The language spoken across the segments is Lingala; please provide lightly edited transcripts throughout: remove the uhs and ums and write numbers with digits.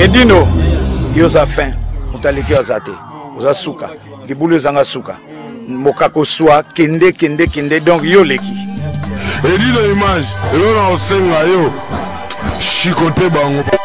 Edino, yo oza fin, moto aleki yo aza te, oza suka, libulu ezanga suka, mokako swa, kende kende kende, donc yo oleki. Edino image, eloko na kosenga yo, chicote bango.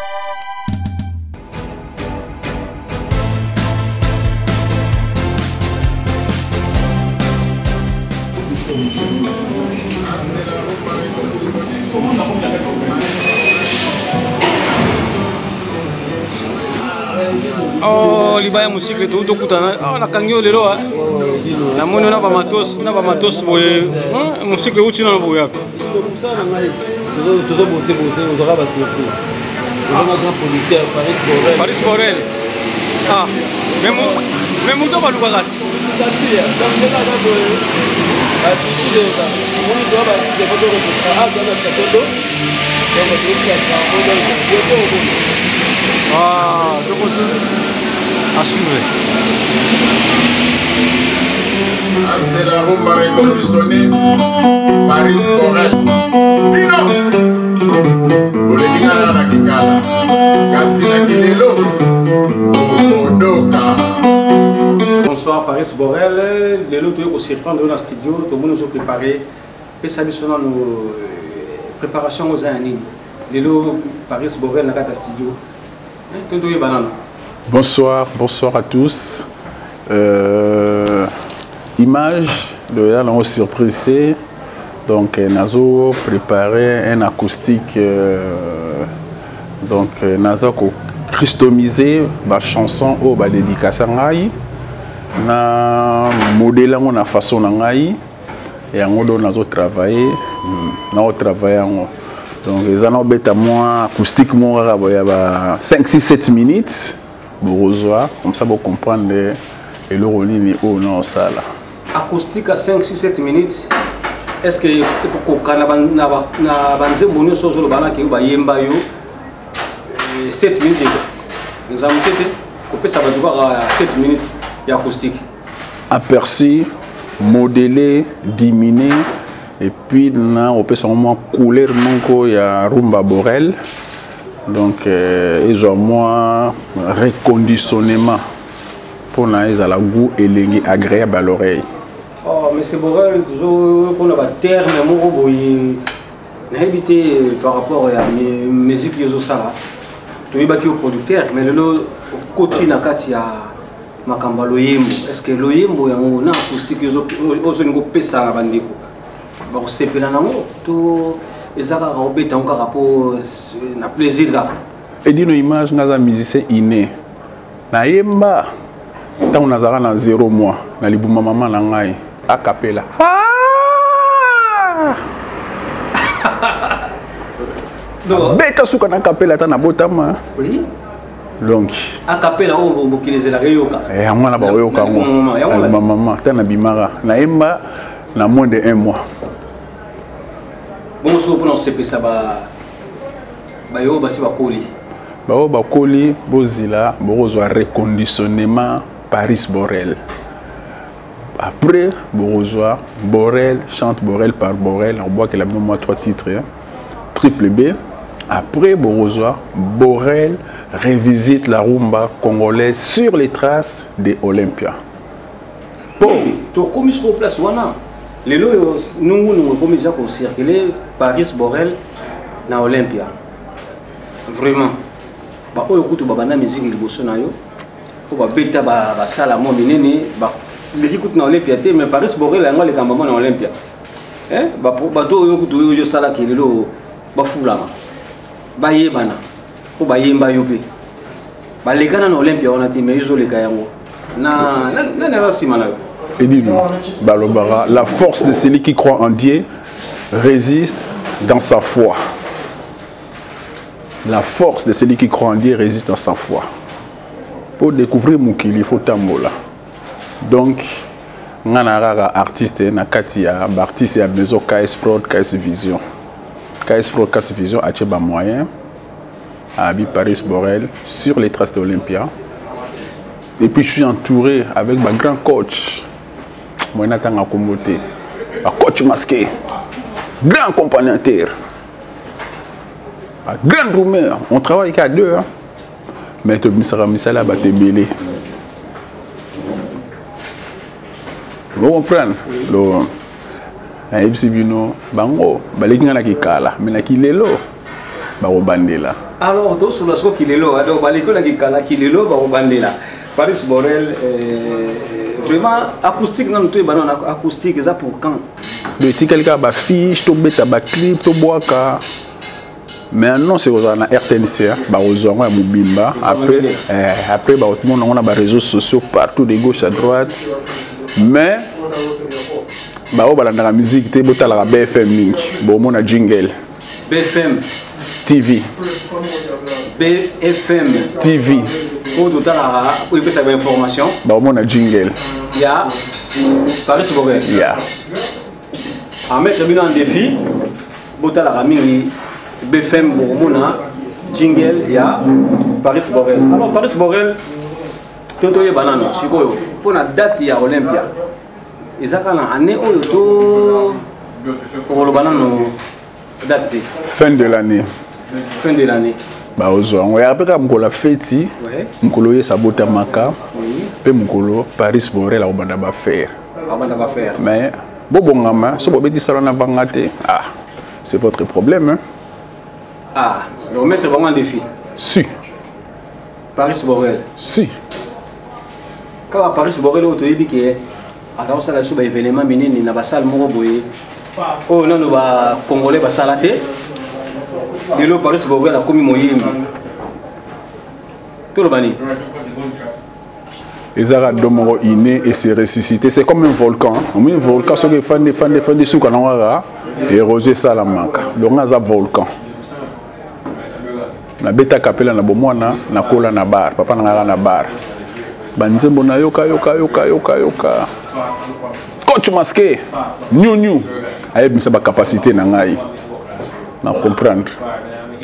Oh, libaya mosikle touti tokutana oh, nakangi yo lelo ah. namoni na bamatos na bamatos boye hmm, mosikle uti nano boye ape mosala na ngai tozo bose bose ozwaka ba surprise ozanga grand producteur paris borel paris borel ah mais moto balukaka ti Ah, à suivre. C'est la rumba reconditionnée Paris Borel. Bino boleki kaka na kikala kasi na kilelo bokodoka. Bonsoir Paris Borel, lelo toye ko surprendre na studio, tomoni ozo préparer pesa biso nanu euh, préparation oza ya nini lelo Paris Borel na kati ya studio to toyeba nanu. Bonsoir, bonsoir à tous. Euh, image de la nango surprise te donc euh, nazo préparer un acoustique euh, donc euh, naza ko customiser ba chanson oyo ba dédicace ngai na modèle yango na façon na ngai yango donc nazo travailler hmm, nao travailler yango donc eza naobeta mwa acoustique moko kaka boye ya ba 5 6 7 minutes bokozwa comme ça bocomprendre eloko nini oyo naosala acoustique ya 5 6 7 minutes est ce que ekokoka na banzembo nyonso ozoloba nake yo bayemba yo 7 eh, minutes eza moke te kopesa bato kaka 7 minutes ya acoustique aperçu modelé diminué et puis na opesa yango mwa couleur moko ya rumba borel donc euh, ezwa mwa reconditionnement mpona ezala goût elengi agréable à l'oreille oh, monsieur borel mpona baterme moko boye nayebi te par rapport ya musique yo ozosala toyebaki yo producteur mais lelo okoti na kati ya makambo ya loyembo est ce que loyembo yango na acoustique ozolinga opesa na bandeko bakosepela nango to eza kaka obeta yango kaka mpo na plaisir kaka edino image nga aza musicien inné nayemba ntango nazalaka na zero mois na libuma mama na ngai akapela ah! beta suka na kapela ata nabotama oui. donc akapela oyo mokili ezelaka eyoka eh, yango wana bakoyoka yango mama ata nabimaka nayemba na moins de un mois bongo soki mpona kosepesa bayo basi bakoli baoyo bakoli bozila bokozwa reconditionnement paris borel après bokozwa borel chante borel par borel nakobwakela bino mwa trois titres triple b après bokozwa borel revisite la rumba congolaise sur les traces de olympia po tokomi sikoyo place wana lelo oyo nungunungu ekomi eza kocircule paris borel na olympia vraiment baoyo kutu babanda miziki liboso na yo mpo babeta basala mwa minene baleki kutu na olympia te mais paris borel yango aleka mama na olympia eh, bato oyo kutu oyo osalaki lelo bafulama bayebana mpo bayemba yo mpe balekana na olympia wana te mais ezoleka yango na nani aza nsima na yo edino balobaka la force de celui qui croit en dieu résiste dans sa foi la force de celui qui croit en dieu résiste dans sa foi pour découvrir mokili il faut tambola donc nga na kaka artiste na kati ya baartiste ya maison ks prod ks vision ks prod ks vision atie bamoyen abi paris borel sur les traces d'olympia et puis je suis entouré avec ba grand coach moyen natanga kombo te bacoach masqué grand accompagnateur ba grand rumeur on travaille qu'à deux hein. Mais tobimisaka misala ya bato ebele. Vous comprenez? Donc, nayebisi bino bango baleki ngai na kikala me na kilelo bakobandela. Alors tosolola soko kilelo, donc baleki na kikala, kilelo bakobandela. Paris Borel, vraiment acoustique nanu toyeba nanu acoustique eza pour quand? Donc etikali kaka bafiche, tobeta baclip, tobwaka. Mais annonce ekozala na RTNC, bakozwa yango ya mobimba. Après, après bakomona yango na baréseaux sociaux partout, de gauche à droite. Mais baoyo balandaka musique te, botalaka BFM mingi, bomona jingle. BFM TV. BFM TV. Oyo totalaka, oyo epesaka bainformation. Baomona jingle ya Paris Borel. Ya. Amettre bino en défi, botalaka mingi BFM, bokomona jingle ya Paris Borel. Alors Paris Borel, to toyeba nano sikoyo mpona date ya Olympia, eza kaka na année oyo to okoloba nano date te? Fin de l'année. Fin de l'année. Baozwa yango yaka mpe kaka mokolo ya feti, mokolo oyo esabotamaka mpe mokolo Paris Borel akobanda bafaire. Abanda bafaire. Mais bobongama, so bobeti sala na vanga te, ah, c'est votre problème, hein? Ah, donc mettre bango en défi. Si. Paris Borel. Si. Kaka Paris Borel oyo toyebi ke aza kosala biso baévénement minene na basale moko boye oyo nano bacongolais basala te. Lelo Paris Borel akomi moyembi, toloba nini? Ezaka do moko inné et se ressuscité, c'est comme un volcan. Omoni volcan, soki efandi, efandi, efandi, suka nango kaka érosion esalamaka. Donc aza volcan. Nabeta kapela na bomwana, nakola na bar, papa na ngaka na bar, banzembo nayoka yoka yoka yoka yoka. Coach masqué new ayebisa bacapacité na ngai na comprendre.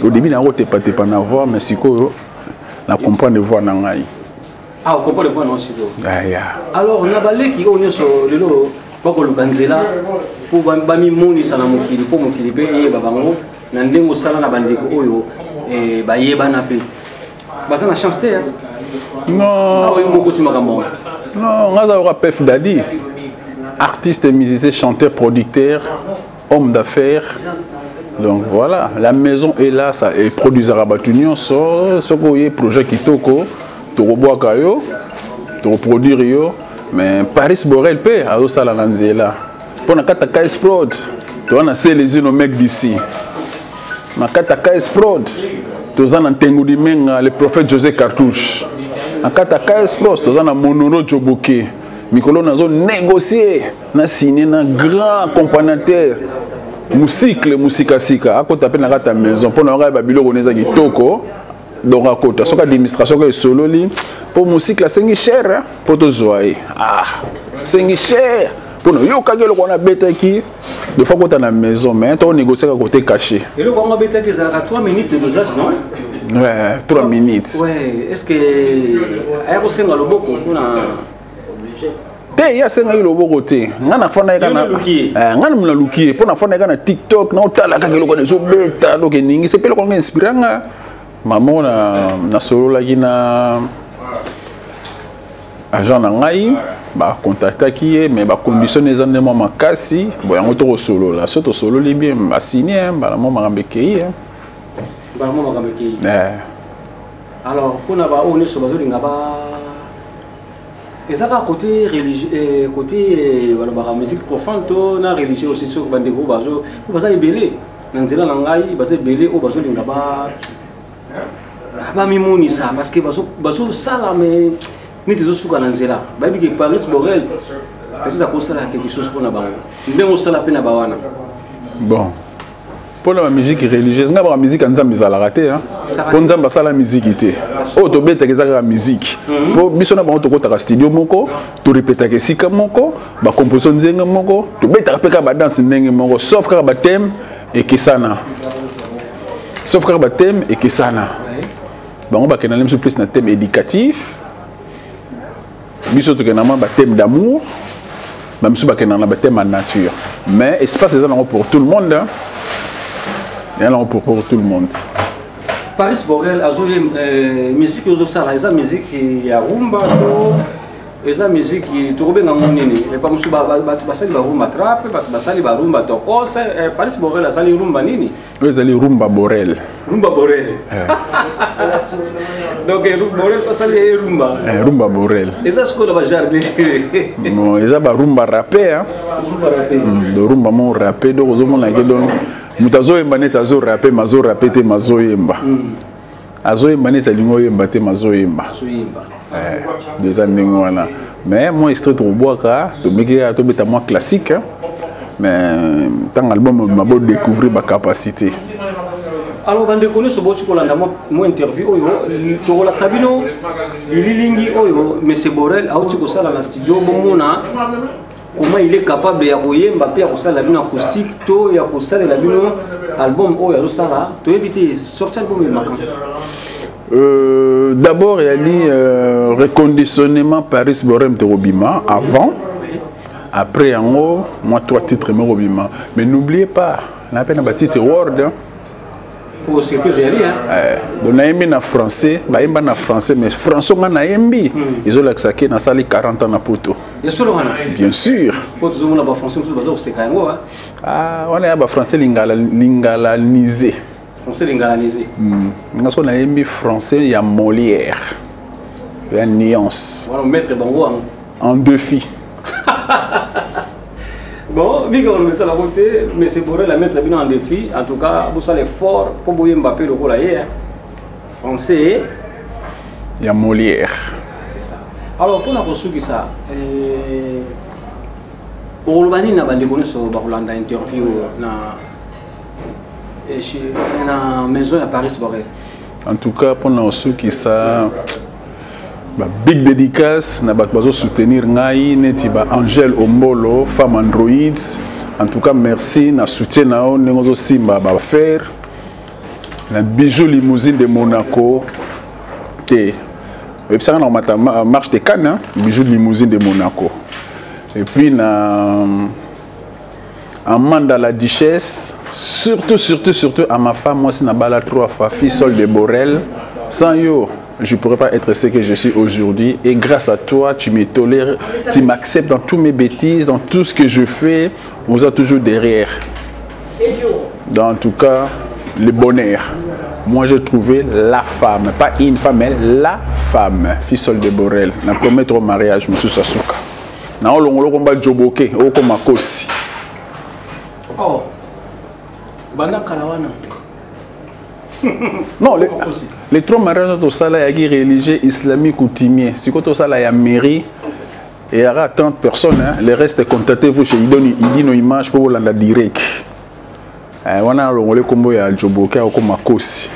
Au début nango tepatepa na voix, mais sikoyo na comprendre voix na ngai. Ah, ocomprendre voix na sikoyo? Aya. Alors na baleki oyo nyonso lelo bakoluka nzela mpo bamimonisa na mokili, mpo mokili mpe eyeba bango na ndenge osala na bandeko oyo bayebana mpe baza na chance te? Non. Oyo moko ti makambo yango. Non, nga aza yoka Pef Dadi, artiste, musicien, chanteur, producteur, homme d'affaires. Donc voilà, la maison est là, ça eproduisaka bato nyonso. Soki oye projet kitoko, tokobwaka yo, tokoproduire yo. Mais Paris Borel mpe azosala na nzela mpo na kati ya KS Prod toza na Selezino, mec d'ici. Na kati ya KS Prod toza na Ntengu Dimenga, le prophète José Cartouche. Na kati ya KS Prod toza na Monoro Joboke. Mikolo nazo négocier na signé na grand accompagnateur musicle musikasika, akota mpe na kati ya maison mpo na yoka babiloko na eza kitoko. Donc akota soki administration kaka esololi, mpo musicle asengi cher mpo tozwa ye. Ah, asengi cher mpo na yokaki eloko wana abetaki des fois kota na maison, mais to négocier kaka côté caché. Eloko yango abetaki ezalaka 3 minutes de dosage, non? Ouais, 3 minutes. Ouais, est ce que aya kosenga loboko mpona Te, ye asengaki loboko te. Nga nafanda ye Yo naluki ye. Nga naluki ye mpo nafanda ye kaka na TikTok, naotala kaka eloko wana ezobeta. Donc eningisi mpe eloko yango inspire nga. Mamo na nasololaki na agent na ngai, bakontaktaki ye, mais bacondition eza nde mwa makasi. Bo yango tokosolola, so tosololi bien, asigne mbala mwa makambo ekei. Mbala mwa makambo ekei. Eh. Alors mpona baoyo nyonso bazolinga ba eza kaka côté religieux, côté balobaka musique profane to na religieux aussi, soki bandeko oyo bazo oyo baza ebele na nzela na ngai, baza ebele oyo bazolinga ba bamimonisa, parce que bazosala mais neti ezosuka na nzela, bayebi ke Paris Borel peut-être akosala quelque chose mpona bango ndenge osala mpe na bawana. Bon, mpona bamusique religieuse, nga baka musique ya Nzambe ezalaka te, mpo Nzambe asala musique te. Oyo tobetaka eza kaka musique, mpo biso na bango tokotaka studio moko, torepetaka esika moko, bacomposition ndenge moko, tobetaka mpe kaka badanse ndenge moko, sauf kaka bathème ekesana, sauf kaka bathème ekesana. Bango bakenda na biso plus na thème éducatif, biso tokenda mwa bathème d'amour, bamisu bakendaka na bathème ya nature. Mais espace eza nango pour tout le monde, hein. Eza nango pour tout le monde. Paris Borel azoye musique ozosala eza musique ya rumba to eza musique tokobenga ngo nini? Epa mosusu bato basali barumba trap, bato basali barumba tokos. Paris Borel asali rumba nini? Oyo ezali rumba Borel. Rumba Borel. Donc Borel asali ye rumba. Rumba Borel. Eza sikoyo na bajardin. Bon, eza barumba rappé, hein? Rumba rappé. Do rumba mo rappé, donc ozomona ke donc moto azoyemba neti azorappe, ma azorappe te, ma azoyemba. Azoyemba neti alingi oyemba te, ma azoyemba. Azoyemba. Eza ndenge wana. Mais moi extrait tokobwaka, tomeki kaka tobeta mwa classique, hein. Mais ntango album obima, bodécouvrir bacapacité. Alors bandeko nyonso boti kolanda mwa interview oyo, tokolakisa bino bililingi oyo monsieur Borel auti kosala na studio, bomona comment il est capable ya koyemba mpe ya kosalela bino acoustique to ya kosalela bino album oyo azosala. Toyebi te sorti album ebimaka. D'abord, il y a dit reconditionnement Paris Borem de Robima avant. Après, en haut, moi, trois titres me Robima. Mais n'oubliez pas, on a un titre Word. Hein. Pour surprise, il y a dit, hein. Donc, on a aimé na français, bah, aimé na français, mais français, on a aimé. Ils ont l'accès na sali 40 ans na poto. Bien sûr, on a. Bien sûr. Pour tout le monde, français, on a un hein. Ah, on a français lingala, lingalanisé. Français lingalanisé. Nga so nayembi français ya Molière. Ya nuance. Voilà, maître bango hein. En défi. Bon, bika on met ça la côté, mais c'est pour la mettre bien en défi. En tout cas, vous allez fort pour boyer Mbappé le rôle hein. Français ya Molière. C'est ça. Alors pour la reçu ça, okoloba nini na bandeko nyonso bakolanda interview na maison ya Paris Borel? En tout cas, mpona osukisa, ba big dédicace na bato bazosoutenir ngai, neti ba Angèle Ombolo, femme Android. En tout cas, merci na soutien na yo ndenge ozosimba baaffaire na Bijou Limousine de Monaco te oyebisaka na komata marche de Cannes, hein? Bijou Limousine de Monaco, et puis na Amanda la Duchesse, surtout, surtout, surtout à ma femme, moi c'est Nabala trois fois, fille Sol de Borel. Sans yo, je ne pourrais pas être ce que je suis aujourd'hui. Et grâce à toi, tu me tolères, tu m'acceptes dans toutes mes bêtises, dans tout ce que je fais, on vous a toujours derrière. Donc, en tout cas, le bonheur. Moi, j'ai trouvé la femme, pas une femme, mais la femme, fille Sol de Borel. Na premier au mariage, monsieur Sasuka. Na olongolo komba Joboke, okoma kosi. Oh. Banda kala wana. Non, les trois mariages tosala yaki religieux, islamique, coutumier. Sikoyo tosala ya mairie et il y aura 30 personnes, hein. Le reste, contactez-vous chez Idino Image pour bolanda direct. Wana alongole kombo ya Joboke, akoma kosi.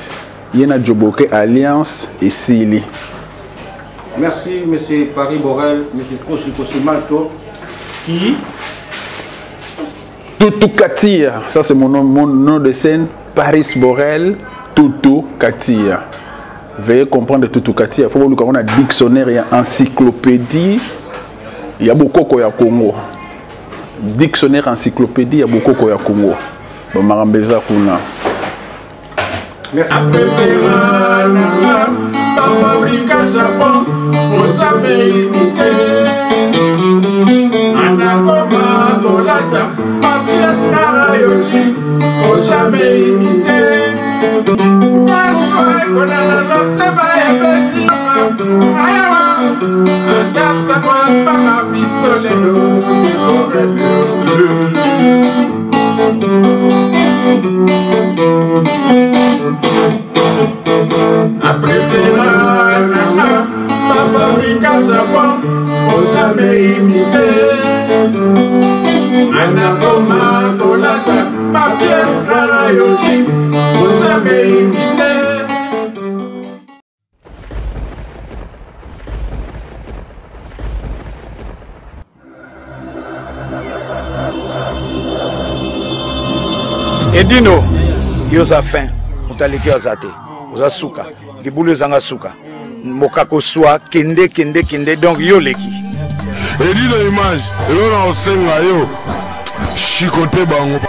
Ye na Joboke alliance esili. Merci, monsieur Paris Borel, monsieur Kosi Kosi Malto, qui Toutou Katia, ça c'est mon nom, mon nom de scène, Paris Borel, Toutou Katia. Veuillez comprendre Toutou Katia, il faut que nous un dictionnaire, il y a encyclopédie, il y a beaucoup ya Congo. Dictionnaire encyclopédie, il y a beaucoup ya Congo. Bon, marambeza kuna. Merci. Fabrica Japon, faut jamais imiter. Anakoma kolata bapièce karayoji, faut jamais imiter. Maso ekonana loseba ebeti ayawa ata sango ya pamba fiso lelo deborele. Na préféra nanga bafabrika Japon, po jamais imiter. Anakoma kolata bapièce karayoji, po jamais imiter. Edino, yo oza fin, moto aleki yo aza te, oza suka, libulu ezanga suka, mokako swa, kende kende kende, donc yo oleki. Edino Image, eloko na kosenga yo, chicote bango.